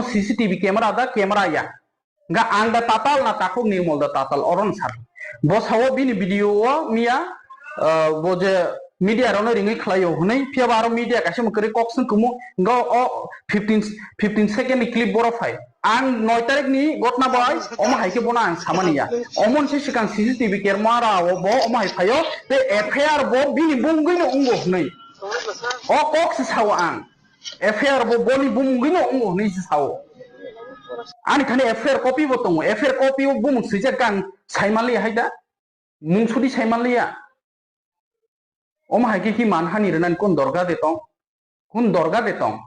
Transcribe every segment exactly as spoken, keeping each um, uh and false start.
C C T V camera da camera ya. Ga ang da tatal na takhuk Nirmol da tatal oron sar. Bo sao bini video o miya, ah, bo je media rokno ringwi khlaio hwnwi, phiya ba aro media kaisa mwkhwrwi kok swng kumu, ga o fifteen, fifteen second ni clip boro phai. Ang noi tarik ni gotna bai, omo hai khe bono ang samani ya. Omo se swkang C C T V camera o bo omo hai phaio, te F I R bo bini bungwi no wngo hwnwi. O kok se sao ang. F I R bo boni bumungwi no wngo hwnwi se sao. Ani thani F I R copy bo tongo. F I R copy o bumung swijak khe ang saimanliya hai da. Mungsudi saimanliya. Omo hai khe ki manhani rwnani kun dorga de tong? Kun dorga de tong?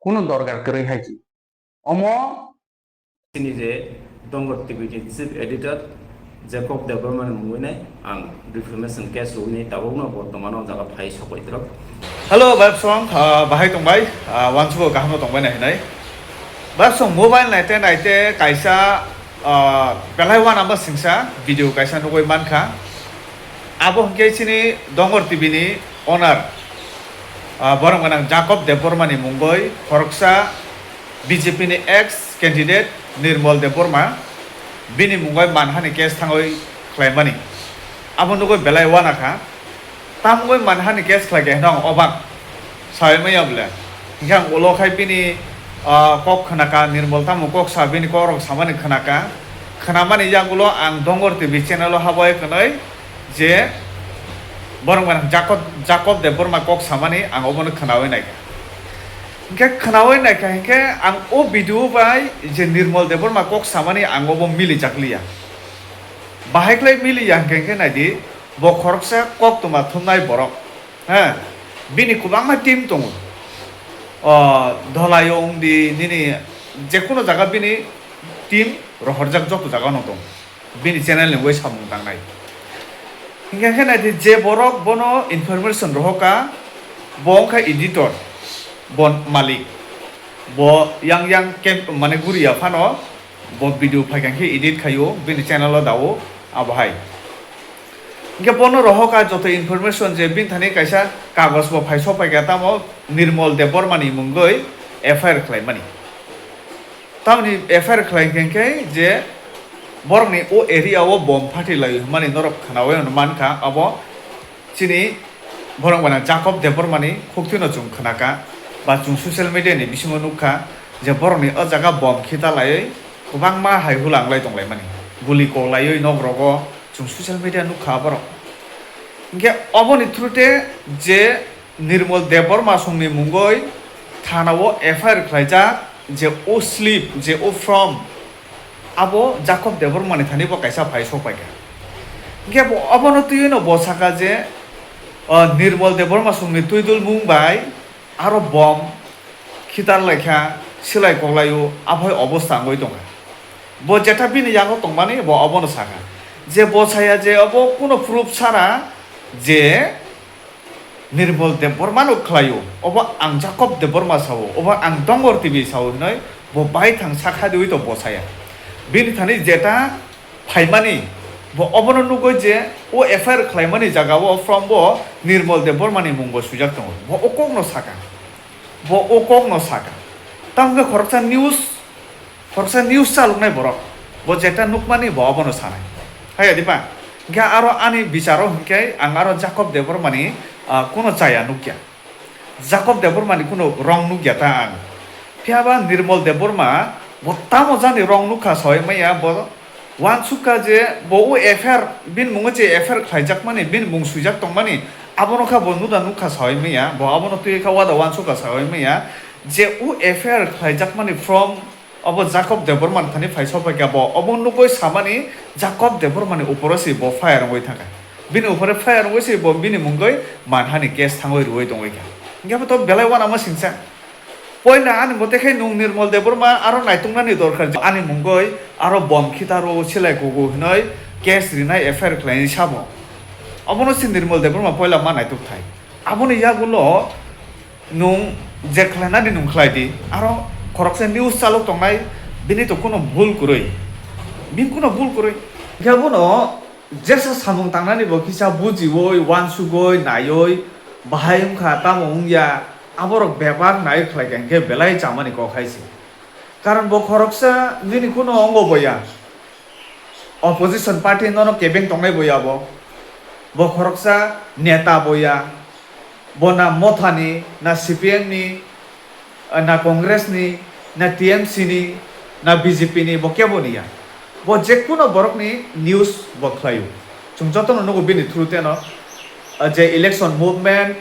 Kunu dorgar kwrwi hai se. Omo Chini je Dongor T V ni Chief Editor Jacob Debbarma ni mungwi nai ang defamation case rwwi nai tabukno bortomano o jaga phai sokoi tro. Hello, Bhai Song, ah, bahai tongbai, ah, wansugo kaham no tongbai nai hinai. Bhai Song mobile naite naite kaisa, ah, belai wana ma singsa video kaisa nugui mankha. Abo hwnkhe chini Dongor T V ni owner, ah, borok gwnang Jacob Debbarma ni mungwi khoroksa B J P ni ex candidate Nirmol Debbarma bini mungwi manhani case thangwi khlaimani. Abo nugwi belai wana kha. Tamgwi manhani case khlai khe hino ang obak. Sawi maya bole. Hingke ang ulo khai bini, ah, kok khwnaka, Nirmol tamo kok sa bini kokrok samani khwnaka. Khwnamani yagulo ang Dongor T V channel o haboi kwnoi je borok manang Jacob, Jacob Debbarma kok samani ang obono khwnawi naikha. Hingke khwnawi naikha hingke ang o video bai je Nirmol Debbarma kok samani ang obo milijakliya. Bahai khlai miliya hingke hingke naidi bo khoroksa koktwma thumnai borok. He, bini kwbangma team tongo. O, Dholaio wngdi, nini jekhuno jaga bini team rohorjak joto jagano tong. Bini channel ni bai samung tangnai. Hingkhe khe naidi je borok bono information rohoka, bo wngkha editor, bo malik. Bo yang yang camp mane guriya phano, bo video phaikha khe edit khaio, bini channel o dao, abo hai. Hingke bono rohok a joto information je bini thani kaisa kagoj bo phai sok phaikha, tamo Nirmol Debbarma ni mungoi F I R khlaimani. Tamoni F I R khlai hingke je borokni o area o bom phathi lai hwnmani norok khnaui hwnwi mankha, abo chini borok bai Jacob Debbarma ni khuktwino chwng khnakha ba chwng social media ni bisingo nukha je borokni o jaga bom khita laiwi kwbangma hai hula wnglai tonglaimani, guli koklaiwi nok rogo. Chwng social media nukha borok. Hingke oboni through te je Nirmol Debbarma songni mungoi thana o F I R khlaijak je o slip, je o form, abo Jacob Debbarma ni thani bo kaisa phai sok paikha. Hingke bo obono twiwi no bo saka je, o, Nirmol Debbarma songni twidul mung bai aro bom khitar laikha, silai koklaio, aphai obosta wngwi tongkha. Bo jetha bini yago tongmani bo obono sakha. Je bo saya je obo kuno proof sara je Nirmol Debbarma no khlaio, obo ang Jacob Debbarma sao, obo ang Dongor T V sao hinoi bo baithang sakha diwi to bo saya. Bini thani jeta phaimani, bo obono nugwi je o F I R khlaimani jaga o from bo Nirmol Debbarma ni mung bo swijak tongo. Bo o kokno sakha. Bo o kokno sakha. Tamo khe khoroksa news, khoroksa news chaloknai borok. Bo jeta nukmani bo obono sanai. Haya diba? Hingke aro ani bicharo hingke ang aro Jacob Debbarma ni, ah, kuno chaya nukya. Jacob Debbarma ni kuno wrong nukya ta ang. Phiya ba Nirmol Debbarma bo tamo jani wrong nukha soi maya bo wansukha je bo o F I R bini mungo je F I R khlaijakmani bini mung swijak tongmani abono kha bo nuda nukha soi maya bo abono twi kha wada wansukha soi maya je o F I R khlaijakmani from obo Jacob Debbarma ni thani phai sokphaikha bo obo nugwi samani Jacob Debbarma ni uporo se bo fire wngwi thangkha. Bini upore fire wngwi se bo bini mungwi manhani case thangwi rwwi tongwi kha. Hingke bo to belai uanama singsa. Poila ani mote khe nwng Nirmol Debbarma aro naituknani dorkar je ani mungwi aro bom khitaro silai kugo hinoi case rinai F I R khlainai sabo. Obono se Nirmol Debbarma poila ma naituk thai. Aboni yagulo nwng je khlainani nwng khlai di, aro khoroksa news chalok tongnai, bini to kuno bhul kwrwi, bini kuno bhul kwrwi. Hingke abono jesa samung tangnani bo kisa bujiwi, wansugwi, naiwi, bahai wngkha, tamo wngya, Aborok bebak nai khlai kha hwnkhe belai chamani kok hai se. Karon bo khoroksa nini kuno ongo bo ya. Opposition party nono kebeng tongnai bo ya bo. Bo khoroksa neta bo ya. Bo na Motha ni, na C P M ni, na Congress ni, na T M C ni, na B J P ni, bo kebo ni ya. Bo je kuno borok ni news bo khlai o. Chwng joto no nugo bini through teno, ah, je election movement,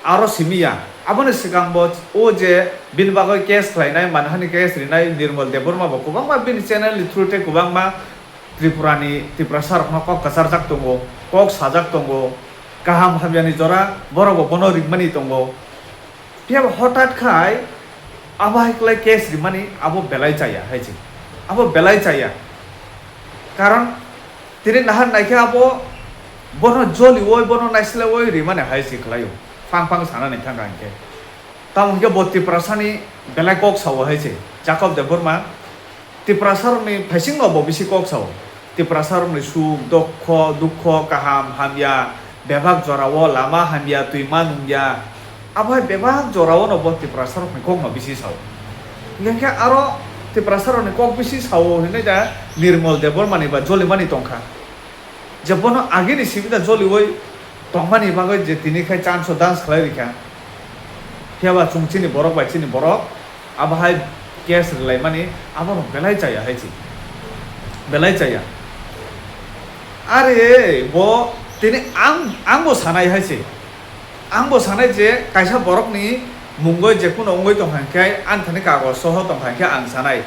aro simi ya. Aboni swkang bo o je bini bagwi case khlainai, manhani case rinai Nirmal Debbarma bo kwbangma bini channel ni through tei kwbangma Tripura ni, Tiprasa rokno kok kwcharjak tongo, kok sajak tongo, kaham hamya ni jora borok bo bono ringmani tongo. Phiya bo hothat khai abo hai kwlai case rimani abo belai chaya hai se. Abo belai chaya. Karon tini nahar naikhe abo bono joliwoi, bono naislewoi rimani hai se khlaio. Phang phang sana naithang kha hinkhe. Tamo hinkhe bo Tiprasani belai kok sao hai se. Jacob Debbarma Tiprasa rokni phaisingno bo bisi kok sao. Tiprasa rokni suk, dokho, dukho, kaham, hamya, bebak jorao lama hamya, twima nungya. Abo hai bebak jorao no bo Tiprasa rokni kok no bisi sao. Hinkhe aro Tiprasa rokni kok bisi sao hinwi da Nirmal Debbarma ni ba jolimani tongkha. Je bono agini simi da joliwoi tongmani bagwi je tini khai chance o dance khlai rikha. Phiya ba chwng chini borok bai chini borok abo hai case rwlaimani abo rok belai chaya hai se. Belai chaya. Are bo tini ang, ang bo sanai hai se. Ang bo sanai je kaisa borokni mungoi je kuno wngoi tongkha hinkhe ani thani kagoj soho tongkha hinkhe ang sanai.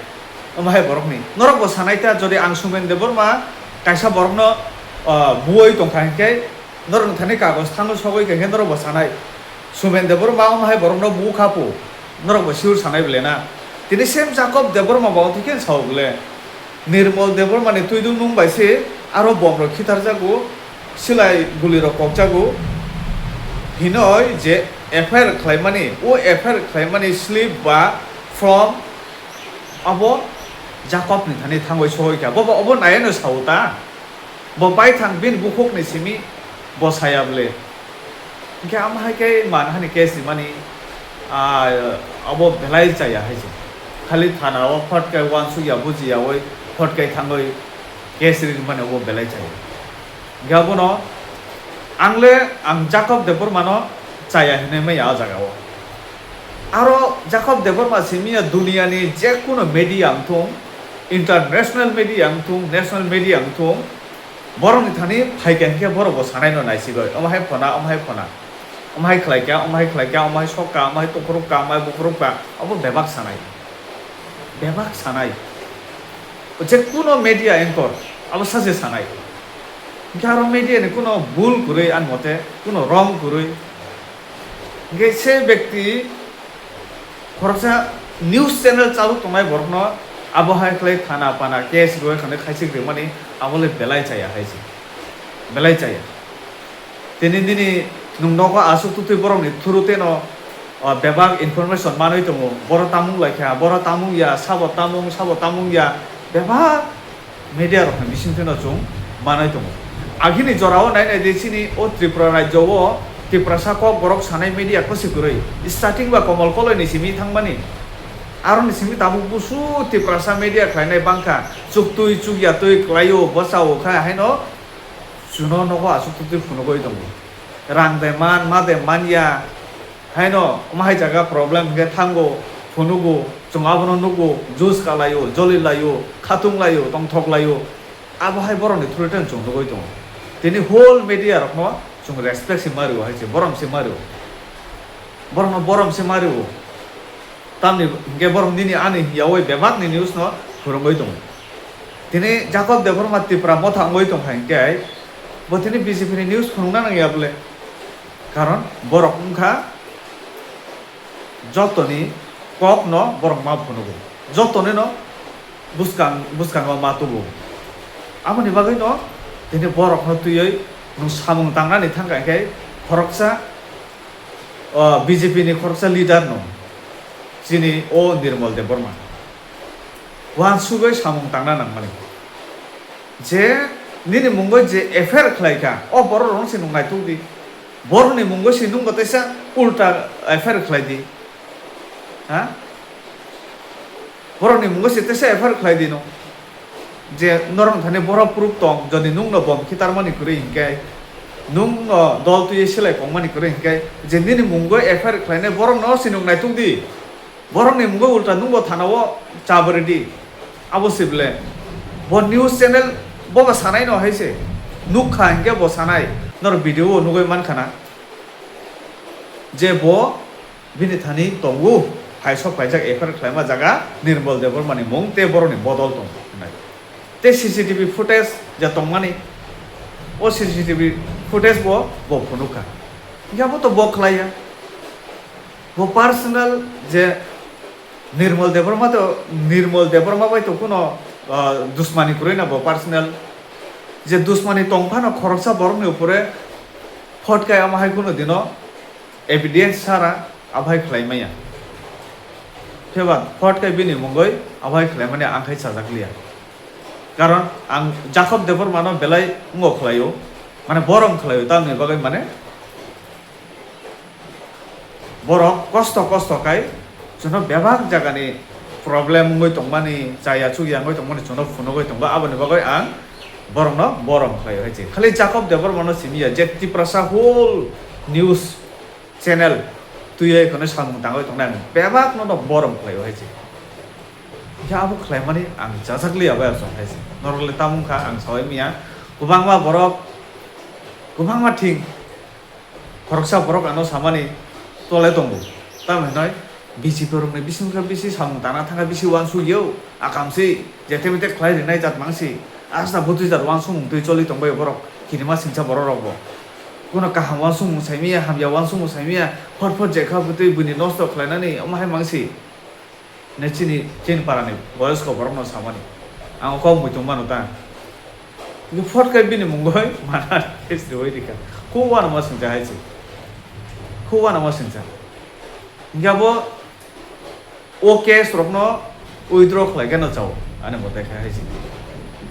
Omo hai borokni. Norok bo sanai ta jodi ang Sumen Debbarma kaisa borokno, ah, buoi tongkha hinkhe norokni thani kagoj thango sogoi kha hinkhe norok bo sanai. Sumen Debbarma omo hai borokno bu kha pu. Norok bo sure sanai bole na. Tini same Jacob Debbarma bo twi khe sao bole. Nirmal Debbarma ni twidul nung bai se aro bomrok khitarjago, silai gulirok kokjago. Hinoi je F I R khlaimani, o F I R khlaimani slip ba form abo Jacob ni thani thangwi sohoi kha. Bo, bo, obo naiya no sao ta. Bo baithang bini bukhuk ni simi bo saya bole. Hinkhe amo hai khe manhani case rimani, ah, abo belai chaya hai se. Khali thana o phot khe uansukya bujiyaui phot khe thangwi case rimani abo belai chaya. Hinkhe abono ang le ang Jacob Debbarma no chaya hinwi maya o jaga o. Aro Jacob Debbarma simi ya duniya ni je kuno media wngthung, international media wngthung, national media wngthung, borokni thani phaikha hinkhe borok bo sanai no naisigoi, omo hai phona, omo hai phona, omo hai khlaikha, omo hai khlaikha, omo hai sokha, omo hai tukhurukha, omo hai bukhurukha, abo bebak sanai, bebak sanai. Je kuno media anchor abo sachi sanai. Hinkhe aro media ni kuno bul kwrwi ani mote, kuno wrong kwrwi. Hinkhe se bekti khoroksa news channel chalu tongnai borokno abo hai khlai thana pana case rwui khanwi khaisik rimani abo le belai chaya hai se. Belai chaya. Tini nini nwng nogo aswk twtwi borokni through teno, o, bebak information manwi tongo. Boro tamung laikha, boro tamung ya, sabo tamung, sabo tamung ya. Bebak media rokni bisingtwi no chwng manwi tongo. Agini jorao nai nai di chini o Tripura rajyo o Tiprasa kok borok sanai media kosi kwrwi. Starting ba Komol Koloi ni simi thangmani. Aroni simi tabuk busu Tiprasa media khlainai bangkha. Chuktwi chukya twi kwlaio bwsao kha haino chuno nogo aswk twtwi phunugwi tongo. Rang de man, ma de man ya. Haino, omo hai jaga problem hinkhe thango, phunugo, chwng abono nugo, juice kalaio, joli laio, khatung laio, tongthok laio. Abo hai borokni through teno chwng nugwi tongo. Tini whole media rokno chwng respect se ma rio hai se, borom se ma rio. Borokno borom se ma rio. Tamni hinkhe borok nini ani yaui bebakni news no phwrwngwi tongo. Tini Jacob Debbarma Tipra Motha wngwi tongkha hinkhe bo tini B J P ni news phwrwngna nangya bole. Karon borok wngkha jotoni kokno borok ma phunugo, jotoni no bwskang, bwskango ma tubu. Aboni bagwi no tini borokno twiwi nwng samung tangnani thangkha hinkhe khoroksa, o, B J P ni khoroksa leader no chini o Nirmal Debbarma uansugwi samung tangna nangmani. Je nini mungwi je F I R khlaikha, o borok rokno se nwng naituk di. Borokni mungo si nwng bo teisa ulta F I R khlai di. Ha? Borokni mungo si teisa F I R khlai di no. Je norok thani borok proof tong, jodi nwng no bom khitar mani kwrwi hinkhe, nwng no dol twiwi selai kong mani kwrwi hinkhe, je nini mungo F I R khlainai borok no si nwng naituk di. Borokni mungo ulta nwng bo thana o chabari di. Abo si ble. Bo news channel bo ba sanai no hai se. Nuk kha hinkhe bo sanai. Nor video o nugui man khana. Je bo bini thani tongo. Hai sok paijak F I R khlaima jaga Nirmal Debbarma ni mung te borokni bodol tong hinai. Te C C T V footage je tongmani. O C C T V footage bo, bo phunukha. Hinkhe abo to bo khlaiya. Bo personal je Nirmal Debbarma to, Nirmal Debbarma bai to kuno, ah, dusmani kwrwi na bo personal. Je dusmani tong phano khoroksa borokni upore phot kai omo hai kuno dino evidence sara abo hai khlai maya. Pheba phot kai bini mungoi abo hai khlai mani ang khai sajak liya. Karon ang Jacob Debbarma no belai wngo khlaio, mane borom khlaio, tamni bagwi mane borok kosto kosto kai chwngno bebak jagani problem wngwi tongmani, chaya chukya wngwi tongmani chwngno phunugwi tongo, aboni bagwi ang borokno borom khlaio hai se. Khali Jacob Debbarma no simi ya, je Tiprasa whole news channel twiwi kono samung tangwi tongnai ang bebakno no borom khlaio hai se. Ya abo khlaimani ang chajak liya bai asong hai se. Norok le tamo wngkha ang saui miya. Kwbangma borok, kwbangma thing khoroksa borok ano samani tole tongo. Tamo hinoi B J P rokni bising khe bisi samung tana thangkha bisi uansuk yo. Akam se jete mete khlai rinai jat mang se. Asta bwtwi jat uansukmung twi choli tongbai borok. Kinima singcha borok rok bo. Kuno kaham uansukmung saimiya, hamya uansukmung saimiya. Phot phot jekha bwtwi buini nosto khlainani omo hai mang se. Ne chini, chini parani boyosko borokno samani. Ang kok muitung mano ta. Hinkhe phot khe bini mungoi mana test riwi rikha. Khu uanama singcha hai se. Khu uanama singcha. Hinkhe abo o case rokno withdraw khlai khe no chao. Ani mote khe hai se.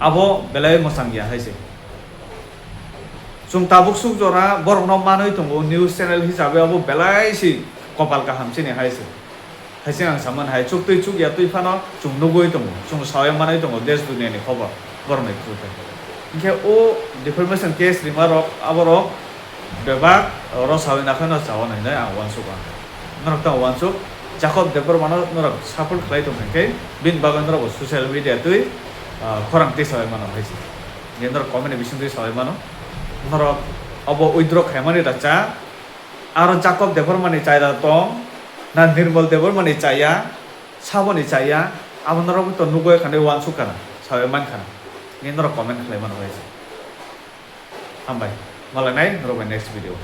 Abo belai mwchang ya hai se. Chwng tabuk suk jora borokno manwi tongo, news channel hisabe abo belai se kopal kaham chini hai se. Hai se ang saman hai, chuk twi chuk ya twi phano chwng nugwi tongo, chwng sawi manwi tongo desh duniya ni khobor borokni through twi. Hinkhe o defamation case rima rok aborok bebak oro sawi nakhano chao hinwi ang uansuk ang. Norok tamo uansuk, Jacob Debbarma no norok support khlai tong khe bini bagwi norok bo social media twi, ah, khorang twi sawi mano hai se. Je norok comment ni bising twi sawi mano. Norok obo withdraw khaimani da cha. Aro Jacob Debbarma ni chaya tong, na Nirmal Debbarma ni chaya, saboni chaya, abo norok to nugwi khanwi uansuk kana, sawi man khana. Je norok comment khlai mano hai se. Hambai. Malai nai norok bai next video.